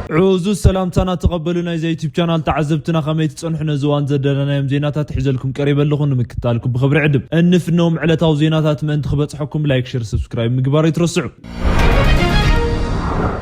ዕዙዝ ሰላምታና ተቐበሉ ናይዛ ዩቲብ ቻናል ተዓዘብትና፣ ከመይ ትጸንሑ? ነዚ እዋን ዘደለናዮም ዜናታት ሒዘልኩም ቀሪበ ኣለኹ፣ ንምክታልኩም ብኽብሪ ዕድም። እንፍነዎም ዕለታዊ ዜናታት ምእንቲ ክበጽሐኩም ላይክ፣ ሼር፣ ሰብስክራይብ ምግባር ኣይትረስዑ።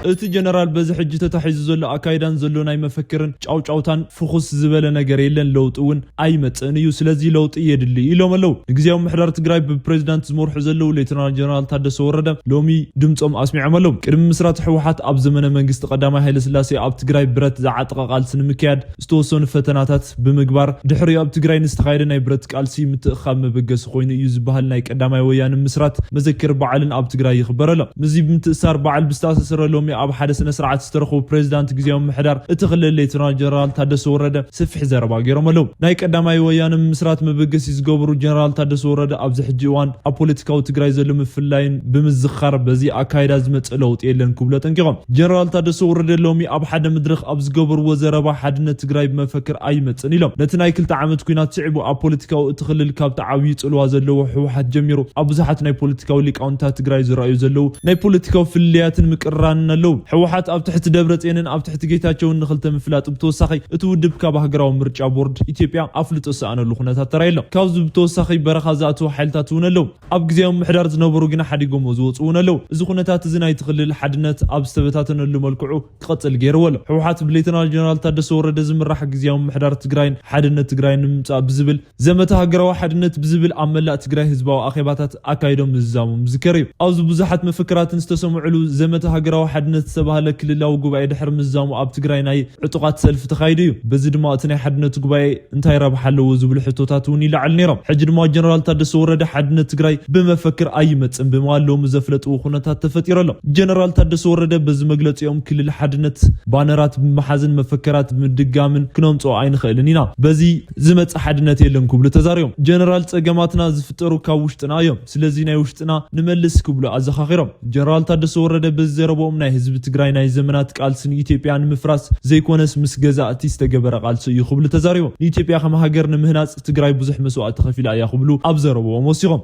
እቲ ጀነራል በዚ ሕጂ ተታሒዙ ዘሎ ኣካይዳን ዘሎ ናይ መፈክርን ጫውጫውታን ፍኹስ ዝበለ ነገር የለን፣ ለውጢ እውን ኣይመጽእን እዩ፣ ስለዚ ለውጢ የድሊ ኢሎም ኣለዉ። ንግዜያዊ ምሕዳር ትግራይ ብፕሬዚዳንት ዝመርሑ ዘለዉ ሌተናል ጀነራል ታደሰ ወረደ ሎሚ ድምጾም ኣስሚዖም ኣለዉ። ቅድሚ ምስራት ህወሓት ኣብ ዘመነ መንግስቲ ቀዳማይ ሃይለ ስላሴ ኣብ ትግራይ ብረት ዝዓጠቐ ቃልሲ ንምክያድ ዝተወሰኑ ፈተናታት ብምግባር ድሕሪኡ ኣብ ትግራይ ንዝተኻየደ ናይ ብረት ቃልሲ ምትእኻብ መበገሲ ኮይኑ እዩ ዝበሃል ናይ ቀዳማይ ወያነ ምስራት መዘክር በዓልን ኣብ ትግራይ ይኽበር ኣሎ። ምስዚ ብምትእሳር በዓል ብዝተኣሳሰረ ሎሚ ኣብ ሓደ ስነ ስርዓት ዝተረኸቡ ፕሬዚዳንት ግዜያዊ ምሕዳር እቲ ክልል ሌተናል ጀነራል ታደሰ ወረደ ሰፊሕ ዘረባ ገይሮም ኣለዉ። ናይ ቀዳማይ ወያነ ምስራት መበገሲ ዝገበሩ ጀነራል ታደሰ ወረደ ኣብዚ ሕጂ እዋን ኣብ ፖለቲካዊ ትግራይ ዘሎ ምፍላይን ብምዝኻር በዚ ኣካይዳ ዝመጽእ ለውጢ የለን ክብሉ ኣጠንቂቖም። ጀነራል ታደሰ ወረደ ሎሚ ኣብ ሓደ መድረኽ ኣብ ዝገበርዎ ዘረባ ሓድነት ትግራይ ብመፈክር ኣይመጽእን ኢሎም። ነቲ ናይ ክልተ ዓመት ኲናት ስዒቡ ኣብ ፖለቲካዊ እቲ ክልል ካብቲ ዓብዪ ጽልዋ ዘለዎ ህወሓት ጀሚሩ ኣብ ብዙሓት ናይ ፖለቲካዊ ሊቃውንታት ትግራይ ዝረኣዩ ዘለዉ ናይ ፖለቲካዊ ፍልልያትን ምቅርራንን ኣለዉ። ህወሓት ኣብ ትሕቲ ደብረጽዮንን ኣብ ትሕቲ ጌታቸውን ንኽልተ ምፍላጥ ብተወሳኺ እቲ ውድብ ካብ ሃገራዊ ምርጫ ቦርድ ኢትዮጵያ ኣፍልጦ ዝሰኣነሉ ኩነታት ተራእዩ ኣሎ። ካብዚ ብተወሳኺ በረኻ ዝኣተዉ ሓይልታት እውን ኣለዉ። ኣብ ግዜያዊ ምሕዳር ዝነበሩ ግና ሓዲጎሞ ዝወፁ እውን ኣለዉ። እዚ ኩነታት እዚ ናይቲ ክልል ሓድነት ኣብ ዝተበታተነሉ መልክዑ ክቐፅል ገይርዎ ኣሎ። ህወሓት ብሌተናል ጀነራል ታደሰ ወረደ ዝምራሕ ግዜያዊ ምሕዳር ትግራይን ሓድነት ትግራይን ንምምፃእ ብዝብል ዘመተ ሃገራዊ ሓድነት ብዝብል ኣብ መላእ ትግራይ ህዝባዊ ኣኼባታት ኣካይዶም ምዝዛሞም ዝዝከር እዩ። ኣብዚ ብዙሓት መፈክራትን ዝተሰምዕሉ ዘመተ ሃገራዊ ሓድነት ዝተባህለ ክልላዊ ጉባኤ ድሕሪ ምዝዛሙ ኣብ ትግራይ ናይ ዕጡቓት ሰልፊ ተኻይዱ እዩ። በዚ ድማ እቲ ናይ ሓድነት ጉባኤ እንታይ ረብሓ ኣለዎ ዝብሉ ሕቶታት እውን ይለዓሉ ነይሮም። ሕጂ ድማ ጀነራል ታደሰ ወረደ ሓድነት ትግራይ ብመፈክር ኣይመጽን ብምባል ሎሚ ዘፍለጥዎ ኩነታት ተፈጢሩ ኣሎ። ጀነራል ታደሰ ወረደ በዚ መግለጺኦም ክልል ሓድነት ባነራት ብምሓዝን መፈከራት ብምድጋምን ክነምጽኦ ኣይንኽእልን ኢና። በዚ ዝመጽእ ሓድነት የለን ክብሉ ተዛሪቦም። ጀነራል ጸገማትና ዝፍጠሩ ካብ ውሽጥና እዮም። ስለዚ ናይ ውሽጥና ንመልስ ክብሉ ኣዘኻኺሮም። ጀነራል ታደሰ ወረደ በዚ ዘረብኦም ናይ ህዝቢ ትግራይ ናይ ዘመናት ቃልሲ ንኢትዮጵያ ንምፍራስ ዘይኮነስ ምስ ገዛእቲ ዝተገበረ ቃልሲ እዩ ክብሉ ተዛሪቦም። ንኢትዮጵያ ከም ሃገር ንምህናጽ ትግራይ ብዙሕ መስዋእቲ ከፊላ እያ ክብሉ ኣብ ዘረብኦም ወሲኾም።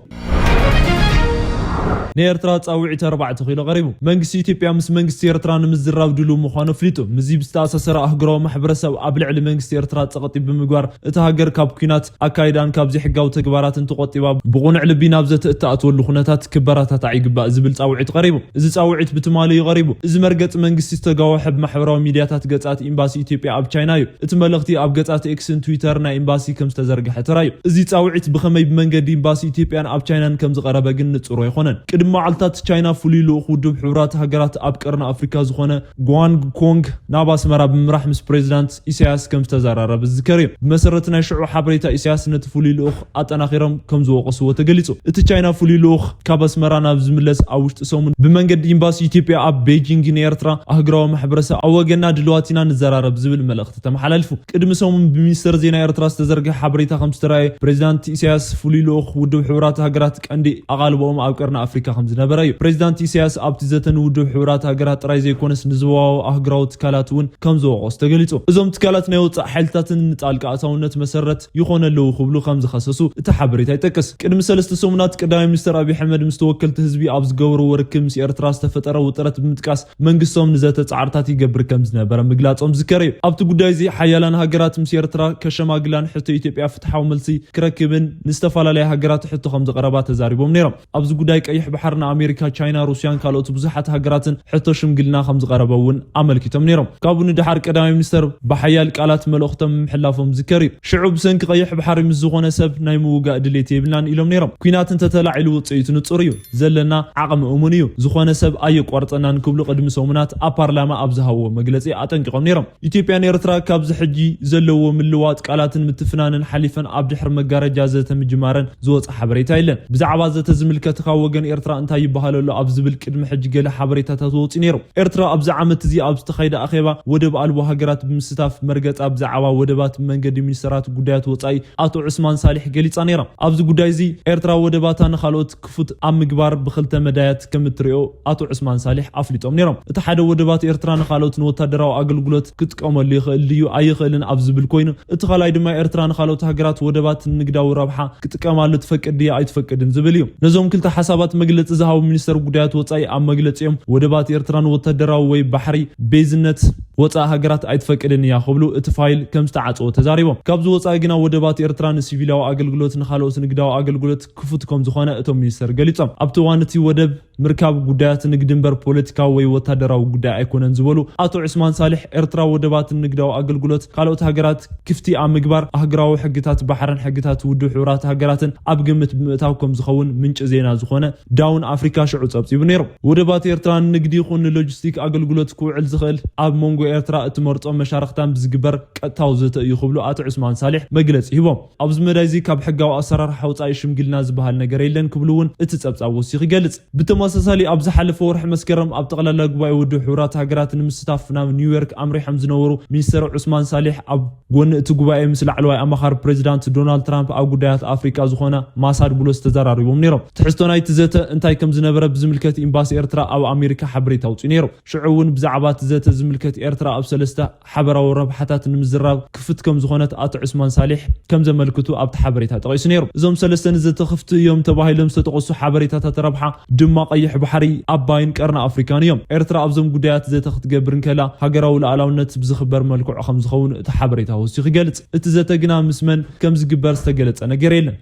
ንኤርትራ ጻውዒት ኣርባዕተ ኪሎ ቀሪቡ። መንግስቲ ኢትዮጵያ ምስ መንግስቲ ኤርትራ ንምዝራብ ድሉው ምዃኑ ኣፍሊጡ። ምስዚ ብዝተኣሳሰረ ኣህጉራዊ ማሕበረሰብ ኣብ ልዕሊ መንግስቲ ኤርትራ ጸቕጢ ብምግባር እታ ሃገር ካብ ኲናት ኣካይዳን ካብ ዘይሕጋዊ ተግባራትን ተቖጢባ ብቕኑዕ ልቢ ናብ ዘተ እትኣትወሉ ኩነታት ክበረታታዕ ይግባእ ዝብል ጻውዒት ቀሪቡ። እዚ ጻውዒት ብትማሊ እዩ ቀሪቡ። እዚ መርገጺ መንግስቲ ዝተጋወሐ ብማሕበራዊ ሚድያታት ገጻት ኤምባሲ ኢትዮጵያ ኣብ ቻይና እዩ። እቲ መልእኽቲ ኣብ ገጻት ኤክስን ትዊተር ናይ ኤምባሲ ከም ዝተዘርግሐ ተራእዩ። እዚ ጻውዒት ብኸመይ ብመንገዲ ኤምባሲ ኢትዮጵያን ኣብ ቻይናን ከም ዝቐረበ ግን ንጹር ኣይኮነን። ቅድሚ መዓልታት ቻይና ፍሉይ ልኡኽ ውድብ ሕቡራት ሃገራት ኣብ ቀርኒ ኣፍሪካ ዝኾነ ጓንግ ኮንግ ናብ ኣስመራ ብምምራሕ ምስ ፕሬዚዳንት ኢሳያስ ከም ዝተዘራረበ ዝዝከር እዩ። ብመሰረት ናይ ሽዑ ሓበሬታ ኢሳያስ ነቲ ፍሉይ ልኡኽ ኣጠናኺሮም ከም ዝወቐስዎ ተገሊጹ። እቲ ቻይና ፍሉይ ልኡኽ ካብ ኣስመራ ናብ ዝምለስ ኣብ ውሽጢ ሰሙን ብመንገዲ ኤምባሲ ኢትዮጵያ ኣብ ቤጂንግ ንኤርትራ ኣህጉራዊ ማሕበረሰብ ኣብ ወገና ድልዋት ኢና ንዘራረብ ዝብል መልእኽቲ ተመሓላሊፉ። ቅድሚ ሰሙን ብሚኒስተር ዜና ኤርትራ ዝተዘርግሐ ሓበሬታ ከም ዝተራእየ ፕሬዚዳንት ኢሳያስ ፍሉይ ልኡኽ ውድብ ሕቡራት ሃገራት ቀንዲ ኣቓልቦኦም ኣብ ቀርኒ ኣፍሪካ ከም ዝነበረ እዩ። ፕሬዚዳንት ኢሳያስ ኣብቲ ዘተ ንውድብ ሕቡራት ሃገራት ጥራይ ዘይኮነስ ንዞባዊ ኣህጉራዊ ትካላት እውን ከም ዝወቐሱ ተገሊጹ። እዞም ትካላት ናይ ወጻኢ ሓይልታትን ንጣልቃ ኣታውነት መሰረት ይኾነ ኣለዉ ክብሉ ከም ዝኸሰሱ እቲ ሓበሬታ ይጠቅስ። ቅድሚ ሰለስተ ሰሙናት ቀዳማይ ሚኒስተር ኣብይ ኣሕመድ ምስ ተወከልቲ ህዝቢ ኣብ ዝገበርዎ ርክብ ምስ ኤርትራ ዝተፈጠረ ውጥረት ብምጥቃስ መንግስቶም ንዘተ ጻዕርታት ይገብር ከም ዝነበረ ምግላጾም ዝዝከር እዩ። ኣብቲ ጉዳይ እዚ ሓያላን ሃገራት ምስ ኤርትራ ከሸማግላን ሕቶ ኢትዮጵያ ፍትሓዊ መልሲ ክረክብን ንዝተፈላለያ ሃገራት ሕቶ ከም ዝቐረባ ተዛሪቦም ነይሮም። ኣብዚ ጉዳይ ቀይሕ ባሕሪ ንኣሜሪካ፣ ቻይና፣ ሩስያን ካልኦት ብዙሓት ሃገራትን ሕቶ ሽምግልና ከም ዝቐረበ እውን ኣመልኪቶም ነይሮም። ካብኡ ንደሓር ቀዳማይ ሚኒስተር ብሓያል ቃላት መልእኽቶም ምሕላፎም ዝዝከር እዩ። ሽዑ ብሰንኪ ቀይሕ ባሕሪ ምስ ዝኾነ ሰብ ናይ ምውጋእ ድሌት የብልናን ኢሎም ነይሮም። ኲናት እንተተላዒሉ ውፅኢቱ ንጹር እዩ። ዘለና ዓቕሚ እሙን እዩ። ዝኾነ ሰብ ኣየቋርጸናን ክብሉ ቅድሚ ሰሙናት ኣብ ፓርላማ ኣብ ዝሃብዎ መግለጺ ኣጠንቂቖም ነይሮም። ኢትዮጵያን ኤርትራ ካብዚ ሕጂ ዘለዎ ምልዋጥ ቃላትን ምትፍናንን ሓሊፈን ኣብ ድሕሪ መጋረጃ ዘተ ምጅማረን ዝወጸ ሓበሬታ የለን። ብዛዕባ ዘተ ዝምልከት ካብ ወገን ኤርትራ እንታይ ይበሃል ኣሎ ኣብ ዝብል ቅድሚ ሕጂ ገለ ሓበሬታታት ወጺኡ ነይሩ። ኤርትራ ኣብዚ ዓመት እዚ ኣብ ዝተኻየደ ኣኼባ ወደብ ኣልቦ ሃገራት ብምስታፍ መርገጻ ብዛዕባ ወደባት ብመንገዲ ሚኒስተራት ጉዳያት ወጻኢ ኣቶ ዑስማን ሳሊሕ ገሊጻ ነይራ። ኣብዚ ጉዳይ እዚ ኤርትራ ወደባታ ንኻልኦት ክፉት ኣብ ምግባር ብኽልተ መዳያት ከም እትሪኦ ኣቶ ዑስማን ሳሊሕ ኣፍሊጦም ነይሮም። እቲ ሓደ ወደባት ኤርትራ ንኻልኦት ንወታደራዊ ኣገልግሎት ክጥቀመሉ ይኽእል ድዩ ኣይኽእልን ኣብ ዝብል ኮይኑ፣ እቲ ካልኣይ ድማ ኤርትራ ንኻልኦት ሃገራት ወደባት ንንግዳዊ ረብሓ ክጥቀማሉ ትፈቅድ ድያ ኣይትፈቅድን ዝብል እዩ። ነዞም ክልተ ሓሳባት መግለጺ ዝሃቡ ሚኒስተር ጉዳያት ወጻኢ ኣብ መግለጺኦም ወደባት ኤርትራ ንወታደራዊ ወይ ባሕሪ ቤዝነት ወፃኢ ሃገራት ኣይትፈቅድን እያ ክብሉ እቲ ፋይል ከም ዝተዓፀዎ ተዛሪቦም። ካብዚ ወፃኢ ግና ወደባት ኤርትራ ንሲቪላዊ ኣገልግሎት፣ ንካልኦት ንግዳዊ ኣገልግሎት ክፉት ከም ዝኾነ እቶም ሚኒስተር ገሊጾም። ኣብቲ እዋን እቲ ወደብ ምርካብ ጉዳያት ንግዲ እምበር ፖለቲካዊ ወይ ወታደራዊ ጉዳይ ኣይኮነን ዝበሉ ኣቶ ዑስማን ሳልሕ፣ ኤርትራ ወደባትን ንግዳዊ ኣገልግሎት ካልኦት ሃገራት ክፍቲ ኣብ ምግባር ኣህጉራዊ ሕግታት ባሕርን ሕግታት ውድብ ሕቡራት ሃገራትን ኣብ ግምት ብምእታው ከም ዝኸውን ምንጪ ዜና ዝኾነ ዳውን ኣፍሪካ ሽዑ ጸብጺቡ ነይሩ። ወደባት ኤርትራ ንንግዲ ይኹን ንሎጂስቲክ ኣገልግሎት ክውዕል ዝኽእል ኣብ መንጎ ኤርትራ እትመርጾ መሻርኽታን ብዝግበር ቀጥታዊ ዘተ እዩ ክብሉ ኣቶ ዑስማን ሳልሕ መግለጺ ሂቦም። ኣብዚ መዳይ እዚ ካብ ሕጋዊ ኣሰራርሓ ወጻኢ ሽምግልና ዝበሃል ነገር የለን ክብሉ እውን እቲ ጸብጻብ ወሲኹ ይገልጽ። ብተመሳሳሊ ኣብ ዝሓለፈ ወርሒ መስከረም ኣብ ጠቕላላ ጉባኤ ውድብ ሕቡራት ሃገራት ንምስታፍ ናብ ኒውዮርክ ኣምሪሖም ዝነበሩ ሚኒስተር ዑስማን ሳልሕ ኣብ ጎኒ እቲ ጉባኤ ምስ ላዕለዋይ ኣማኻሪ ፕሬዚዳንት ዶናልድ ትራምፕ ኣብ ጉዳያት ኣፍሪካ ዝኾነ ማሳድ ቡሎስ ተዘራሪቦም ነይሮም። ትሕዝቶ ናይቲ ዘተ እንታይ ከም ዝነበረ ብዝምልከት ኤምባሲ ኤርትራ ኣብ ኣሜሪካ ሓበሬታ ኣውፂኡ ነይሩ። ሽዑ እውን ብዛዕባ እቲ ዘተ ዝምልከት ኤርትራ ኣብ ሰለስተ ሓበራዊ ረብሓታት ንምዝራብ ክፍት ከም ዝኾነት ኣቶ ዑስማን ሳሊሕ ከም ዘመልክቱ ኣብቲ ሓበሬታ ጠቒሱ ነይሩ። እዞም ሰለስተ ንዘተ ክፍቲ እዮም ተባሂሎም ዝተጠቐሱ ሓበሬታታት ረብሓ ድማ ቀይሕ ባሕሪ፣ ኣባይን ቀርኒ ኣፍሪካን እዮም። ኤርትራ ኣብዞም ጉዳያት ዘተ ክትገብር እንከላ ሃገራዊ ሉዓላውነት ብዝኽበር መልክዑ ከም ዝኸውን እቲ ሓበሬታ ወሲኹ ይገልጽ። እቲ ዘተ ግና ምስ መን ከም ዝግበር ዝተገለጸ ነገር የለን።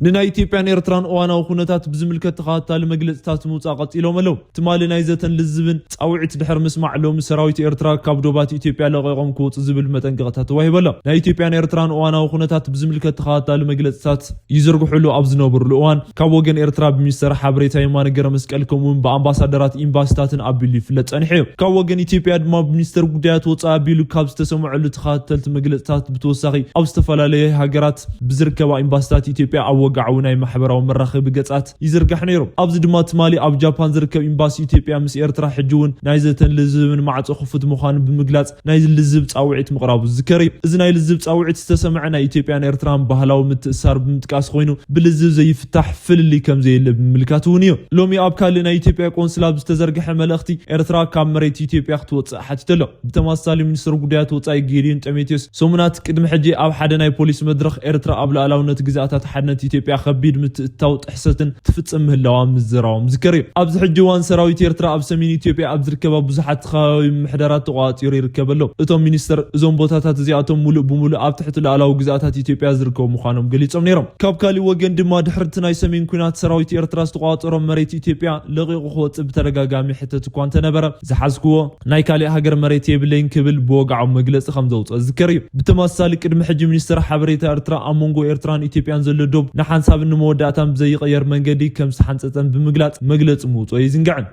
ንናይ ኢትዮጵያን ኤርትራን እዋናዊ ኩነታት ብዝምልከት ተኸታታሊ መግለጽታት ምውጻእ ቀጺሎም ኣለዉ። ትማሊ ናይ ዘተን ልዝብን ጻውዒት ድሕሪ ምስማዕ፣ ሎሚ ሰራዊት ኤርትራ ካብ ዶባት ኢትዮጵያ ለቒቖም ክወጹ ዝብል መጠንቀቕታ ተዋሂቡ ኣሎ። ናይ ኢትዮጵያን ኤርትራን እዋናዊ ኩነታት ብዝምልከት ተኸታታሊ መግለጽታት ይዝርግሑሉ ኣብ ዝነበሩሉ እዋን፣ ካብ ወገን ኤርትራ ብሚኒስተር ሓበሬታ የማነ ገረመስቀል ከምኡውን ብኣምባሳደራት ኤምባሲታትን ኣቢሉ ይፍለጥ ጸኒሑ እዩ። ካብ ወገን ኢትዮጵያ ድማ ብሚኒስተር ጉዳያት ወጻኢ ኣቢሉ ካብ ዝተሰምዐሉ ተኸታተልቲ መግለጽታት ብተወሳኺ ኣብ ዝተፈላለየ ሃገራት ብዝርከባ ኤምባሲታት ኢትዮጵያ ኣብ ወግዓዊ ናይ ማሕበራዊ መራኸቢ ገጻት ይዝርጋሕ ነይሩ። ኣብዚ ድማ ትማሊ ኣብ ጃፓን ዝርከብ ኤምባሲ ኢትዮጵያ ምስ ኤርትራ ሕጂ እውን ናይ ዘተን ልዝብን ማዕጾ ክፉት ምዃኑ ብምግላጽ ናይ ልዝብ ጻውዒት ምቕራቡ ዝዝከር እዩ። እዚ ናይ ልዝብ ጻውዒት ዝተሰምዐ ናይ ኢትዮጵያን ኤርትራን ባህላዊ ምትእሳር ብምጥቃስ ኮይኑ ብልዝብ ዘይፍታሕ ፍልልይ ከም ዘየለ ብምምልካት እውን እዩ። ሎሚ ኣብ ካልእ ናይ ኢትዮጵያ ቆንስላ ብዝተዘርግሐ መልእኽቲ ኤርትራ ካብ መሬት ኢትዮጵያ ክትወጽእ ሓቲቱ ኣሎ። ብተመሳሳሊ ሚኒስትር ጉዳያት ወጻኢ ጌዲዮን ጢሞቴዎስ ሰሙናት ቅድሚ ሕጂ ኣብ ሓደ ናይ ፖሊስ መድረኽ ኤርትራ ኣብ ሉዓላውነት ግዝኣታት ሓድነት ኢትዮጵያ ከቢድ ምትእትታው ጥሕሰትን ትፍጽም ምህላዋ ምዝራቦም ዝዝከር እዩ። ኣብዚ ሕጂ እዋን ሰራዊት ኤርትራ ኣብ ሰሜን ኢትዮጵያ ኣብ ዝርከባ ብዙሓት ከባቢ ምምሕዳራት ተቆጻጺሩ ይርከብ ኣሎ። እቶም ሚኒስትር እዞም ቦታታት እዚኣቶም ሙሉእ ብሙሉእ ኣብ ትሕቲ ሉዓላዊ ግዝኣታት ኢትዮጵያ ዝርከቡ ምዃኖም ገሊጾም ነይሮም። ካብ ካሊእ ወገን ድማ ድሕሪ እቲ ናይ ሰሜን ኲናት ሰራዊት ኤርትራ ዝተቆጻጸሮ መሬት ኢትዮጵያ ለቒቑ ክወጽእ ብተደጋጋሚ ሕተት እኳ እንተነበረ ዝሓዝክዎ ናይ ካሊእ ሃገር መሬት የብለይን ክብል ብወግዓዊ መግለጺ ከም ዘውጽኦ ዝዝከር እዩ። ብተመሳሳሊ ቅድሚ ሕጂ ሚኒስትር ሓበሬታ ኤርትራ ኣብ መንጎ ኤርትራን ኢትዮጵያን ዘሎ ዶብ ንሓንሳብን ንመወዳእታን ብዘይቕየር መንገዲ ከም ዝተሓንጸጸን ብምግላጽ መግለጺ ምውጽኦ ኣይዝንጋዕን።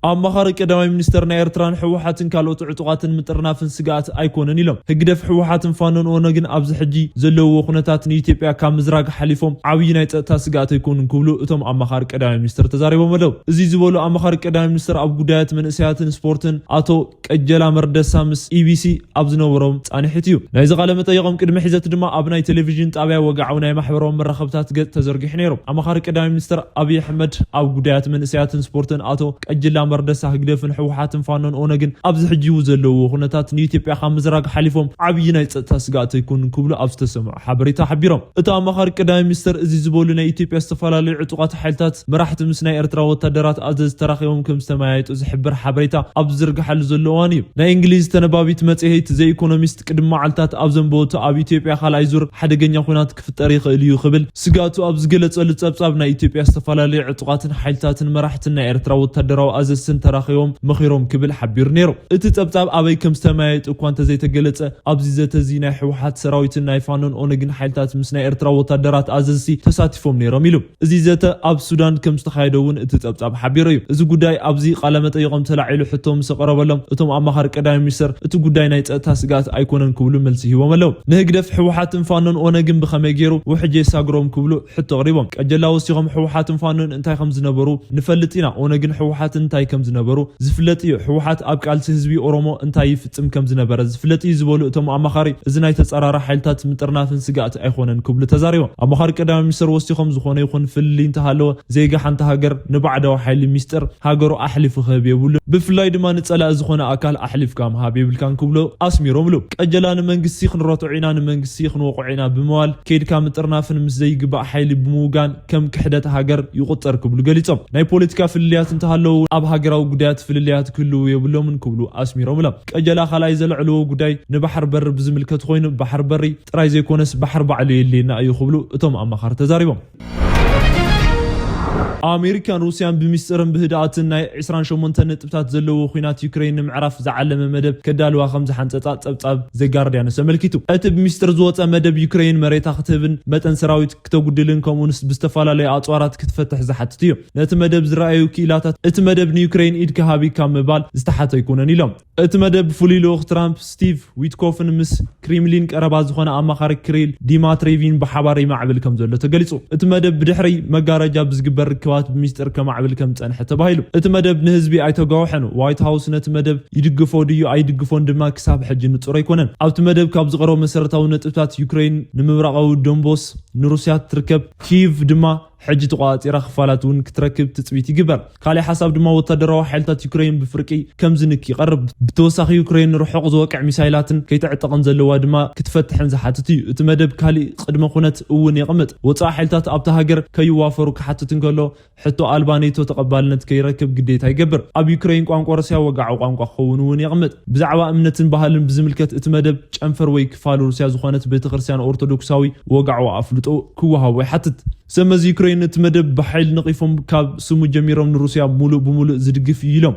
ኣማኻሪ ቀዳማይ ሚኒስተር ናይ ኤርትራን ህወሓትን ካልኦት ዕጡቓትን ምጥርናፍን ስግኣት ኣይኮነን ኢሎም። ህግደፍ፣ ህወሓትን ፋኖን ኦነግን ኣብዚ ሕጂ ዘለውዎ ኩነታት ንኢትዮጵያ ካብ ምዝራግ ሓሊፎም ዓብዪ ናይ ጸጥታ ስግኣት ኣይኮኑን ክብሉ እቶም ኣማኻሪ ቀዳማይ ሚኒስተር ተዛሪቦም ኣለዉ። እዚ ዝበሉ ኣማኻሪ ቀዳማይ ሚኒስተር ኣብ ጉዳያት መንእሰያትን ስፖርትን ኣቶ ቀጀላ መርደሳ ምስ ኢቢሲ ኣብ ዝነበሮም ጻንሒት እዩ። ናይዚ ቃለ መጠይቖም ቅድሚ ሒዘት ድማ ኣብ ናይ ቴሌቪዥን ጣብያ ወግዓዊ ናይ ማሕበራዊ መራኸብታት ገጽ ተዘርጊሑ ነይሩ። ኣማኻሪ ቀዳማይ ሚኒስተር ኣብይ ኣሕመድ ኣብ ጉዳያት መንእሰያትን ስፖርትን ኣቶ ቀጅላ መርደሳ፣ ህግደፍን ህወሓትን ፋኖን ኦነግን ኣብዚ ሕጂ ዘለውዎ ኩነታት ንኢትዮጵያ ካብ ምዝራግ ሓሊፎም ዓብዪ ናይ ጸጥታ ስግኣት ኣይኮኑን ክብሉ ኣብ ዝተሰምዑ ሓበሬታ ሓቢሮም። እቲ ኣማኻሪ ቀዳማይ ሚኒስተር እዚ ዝበሉ ናይ ኢትዮጵያ ዝተፈላለዩ ዕጡቓት ሓይልታት መራሕቲ ምስ ናይ ኤርትራ ወታደራት ኣዘዝቲ ተራኺቦም ከም ዝተመያየጡ ዝሕብር ሓበሬታ ኣብ ዝዝርግሓሉ ዘሎ እዋን እዩ። ናይ እንግሊዝ ተነባቢት መጽሔት ዘ ኢኮኖሚስት ቅድሚ መዓልታት ኣብ ዘንበወቶ ኣብ ኢትዮጵያ ካልኣይ ዙር ሓደገኛ ኲናት ክፍጠር ይኽእል እዩ ክብል ስግኣቱ ኣብ ዝገለጸሉ ጸብጻብ ናይ ኢትዮጵያ ዝተፈላለዩ ዕጡቓትን ሓይልታትን መራሕትን ናይ ኤርትራ ወታደራዊ ኣዘዝትን ተራኺቦም መኺሮም ክብል ሓቢሩ ነይሩ። እቲ ጸብጻብ ኣበይ ከም ዝተመያየጡ እኳ እንተዘይተገለጸ ኣብዚ ዘተ እዚ ናይ ህወሓት ሰራዊትን ናይ ፋኖን ኦነግን ሓይልታት ምስ ናይ ኤርትራ ወታደራት ኣዘዝቲ ተሳቲፎም ነይሮም ኢሉ። እዚ ዘተ ኣብ ሱዳን ከም ዝተኻየደ እውን እቲ ጸብጻብ ሓቢሩ እዩ። እዚ ጉዳይ ኣብዚ ቃለ መጠይቖም ተላዒሉ ሕቶ ምስ ቀረበሎም እቶም ኣማኻሪ ቀዳማይ ሚኒስተር እቲ ጉዳይ ናይ ጸጥታ ስግኣት ኣይኮነን ክብሉ መልሲ ሂቦም ኣለዉ። ንህግደፍ፣ ህወሓትን ፋኖን ኦነግን ብኸመይ ገይሩ ውሕጅ የሳግሮም ክብሉ ሕቶ ኣቕሪቦም። ቀጀላ ወሲኾም ህወሓትን ፋኖን እንታይ ከም ዝነበሩ ንፈልጥ ኢና፣ ኦነግን ህወሓትን እንታይ ከም ዝነበሩ ዝፍለጥ እዩ። ህወሓት ኣብ ቃልሲ ህዝቢ ኦሮሞ እንታይ ይፍጽም ከም ዝነበረ ዝፍለጥ እዩ ዝበሉ እቶም ኣማኻሪ፣ እዚ ናይ ተጻራሪ ሓይልታት ምጥርናፍን ስግኣት ኣይኾነን ክብሉ ተዛሪቦም። ኣማኻሪ ቀዳማይ ሚኒስተር ወሲኾም ዝኾነ ይኹን ፍልልይ እንተሃለወ ዜጋ ሓንቲ ሃገር ንባዕዳዊ ሓይሊ ሚስጥር ሃገሩ ኣሕሊፉ ክህብ የብሉን፣ ብፍላይ ድማ ንጸላኢ ዝኾነ ኣካል ኣሕሊፍካ ምሃብ የብልካን ክብሉ ኣስሚሮምሉ። ቀጀላ ንመንግስቲ ክንረትዖ ኢና፣ ንመንግስቲ ክንወቕዖ ኢና ብምባል ከይድካ ምጥርናፍን ምስ ዘይግባእ ሓይሊ ብምውጋን ከም ክሕደት ሃገር ይቑጸር ክብሉ ገሊጾም። ናይ ፖለቲካ ፍልልያት እንተሃለዉ ኣብ ሃገራዊ ጉዳያት ፍልልያት ክህልዉ የብሎምን ክብሉ ኣስሚሮምሎም። ቀጀላ ካልኣይ ዘልዕልዎ ጉዳይ ንባሕር በር ብዝምልከት ኮይኑ፣ ባሕር በሪ ጥራይ ዘይኮነስ ባሕር ባዕሉ የድልየና እዩ ክብሉ እቶም ኣማኻሪ ተዛሪቦም። ኣሜሪካን ሩስያን ብሚስጥርን ብህድኣትን ናይ ዕስራን ሸሞንተን ነጥብታት ዘለዎ ኲናት ዩክሬን ንምዕራፍ ዝዓለመ መደብ ከዳልዋ ከም ዝሓንጸጻ ጸብጻብ ዘጋርዲያንስ ኣመልኪቱ። እቲ ብሚስጥር ዝወጸ መደብ ዩክሬን መሬታ ክትህብን መጠን ሰራዊት ክተጉድልን ከምኡንስ ብዝተፈላለዩ ኣጽዋራት ክትፈትሕ ዝሓትት እዩ። ነቲ መደብ ዝረኣዩ ክኢላታት እቲ መደብ ንዩክሬን ኢድ ክሃብ ካብ ምባል ዝተሓተ ኣይኮነን ኢሎም። እቲ መደብ ብፍሉይ ልኡኽ ትራምፕ ስቲቭ ዊትኮፍን ምስ ክሪምሊን ቀረባ ዝኾነ ኣማኻሪ ክሪል ዲማትሬቪን ብሓባር ይማዕብል ከም ዘሎ ተገሊጹ። እቲ መደብ ብድሕሪ መጋረጃ ብዝግበር ርክባት ብሚስጥር ከማዕብል ከም ዝጸንሐ ተባሂሉ። እቲ መደብ ንህዝቢ ኣይተጋውሐን። ዋይት ሃውስ ነቲ መደብ ይድግፎ ድዩ ኣይድግፎን ድማ ክሳብ ሕጂ ንጹር ኣይኮነን። ኣብቲ መደብ ካብ ዝቐረቡ መሰረታዊ ነጥብታት ዩክሬን ንምብራቓዊ ዶንቦስ ንሩስያ ትርከብ፣ ኪቭ ድማ ሕጂ ተቋጺራ ክፋላት እውን ክትረክብ ትጽቢት ይግበር። ካልእ ሓሳብ ድማ ወታደራዊ ሓይልታት ዩክሬን ብፍርቂ ከም ዝንኪ ይቐርብ። ብተወሳኺ ዩክሬን ርሑቕ ዝወቅዕ ሚሳይላትን ከይተዕጠቕን ዘለዋ ድማ ክትፈትሕን ዝሓትት እዩ። እቲ መደብ ካልእ ቅድመ ኩነት እውን የቕምጥ። ወጻኢ ሓይልታት ኣብታ ሃገር ከይዋፈሩ ክሓትት እንከሎ ሕቶ ኣልባ ኔቶ ተቐባልነት ከይረክብ ግዴታ ይገብር። ኣብ ዩክሬን ቋንቋ ሩስያ ወግዓዊ ቋንቋ ክኸውን እውን የቕምጥ። ብዛዕባ እምነትን ባህልን ብዝምልከት እቲ መደብ ጨንፈር ወይ ክፋል ሩስያ ዝኾነት ቤተክርስትያን ኦርቶዶክሳዊ ወግዓዊ ኣፍልጦ ክወሃቦ ይሓትት። ሰብ መዚ ዩክሬን እቲ መደብ ብሓይል ነቒፎም ካብ ስሙ ጀሚሮም ንሩስያ ሙሉእ ብሙሉእ ዝድግፍ እዩ ኢሎም።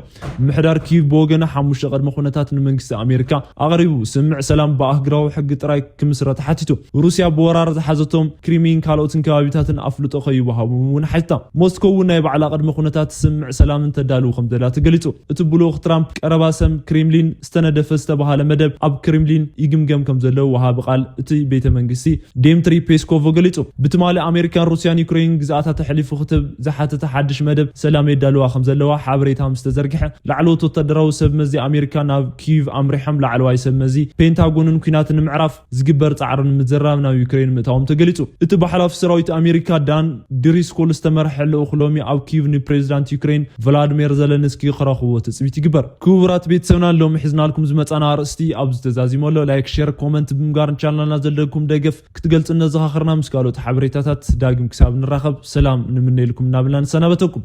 ምሕዳር ኪቭ ብወገኑ ሓሙሽተ ቅድመ ኩነታት ንመንግስቲ ኣሜሪካ ኣቕሪቡ። ስምምዕ ሰላም ብኣህጉራዊ ሕጊ ጥራይ ክምስረት ሓቲቱ። ሩስያ ብወራር ዝሓዘቶም ክሪሚን ካልኦትን ከባቢታትን ኣፍልጦ ከይወሃቦም እውን ሓቲታ። ሞስኮ እውን ናይ ባዕላ ቅድመ ኩነታት ስምምዕ ሰላምን ተዳልው ከም ዘላ ተገሊጹ። እቲ ብልኡኽ ትራምፕ ቀረባ ሰም ክሪምሊን ዝተነደፈ ዝተባሃለ መደብ ኣብ ክሪምሊን ይግምገም ከም ዘሎ ወሃቢ ቃል እቲ ቤተ መንግስቲ ዴምትሪ ፔስኮቭ ገሊጹ። ብትማሊ ኣሜሪካን ሩስያን ዩክሬን ግዝኣታ ተሕሊፉ ክትብ ዝሓተተ ሓድሽ መደብ ሰላም የዳልዋ ከም ዘለዋ ሓበሬታ ምስ ተዘርግሐ፣ ላዕለዎት ወታደራዊ ሰብ መዚ ኣሜሪካ ናብ ኪቭ ኣምሪሖም። ላዕለዋይ ሰብ መዚ ፔንታጎንን ኲናት ንምዕራፍ ዝግበር ጻዕርን ምዝራብ ናብ ዩክሬን ምእታዎም ተገሊጹ። እቲ ብሓላፊ ሰራዊት ኣሜሪካ ዳን ድሪስኮል ዝተመርሐ ልኡኽ ሎሚ ኣብ ኪቭ ንፕሬዚዳንት ዩክሬን ቭላድሚር ዘለንስኪ ክረኽብዎ ትጽቢት ይግበር። ክቡራት ቤተሰብና፣ ሎሚ ሒዝናልኩም ዝመጻና ኣርእስቲ ኣብዚ ተዛዚሙ ኣሎ። ላይክ፣ ሼር፣ ኮመንት ብምግባር ንቻናልና ዘለኩም ደገፍ ክትገልጹ እናዘኻኸርና፣ ምስ ካልኦት ሓበሬታታት ዳግም ክሳብ ንራኸብ ሰላም ንምነየልኩም እናብልና ንሰናበተኩም።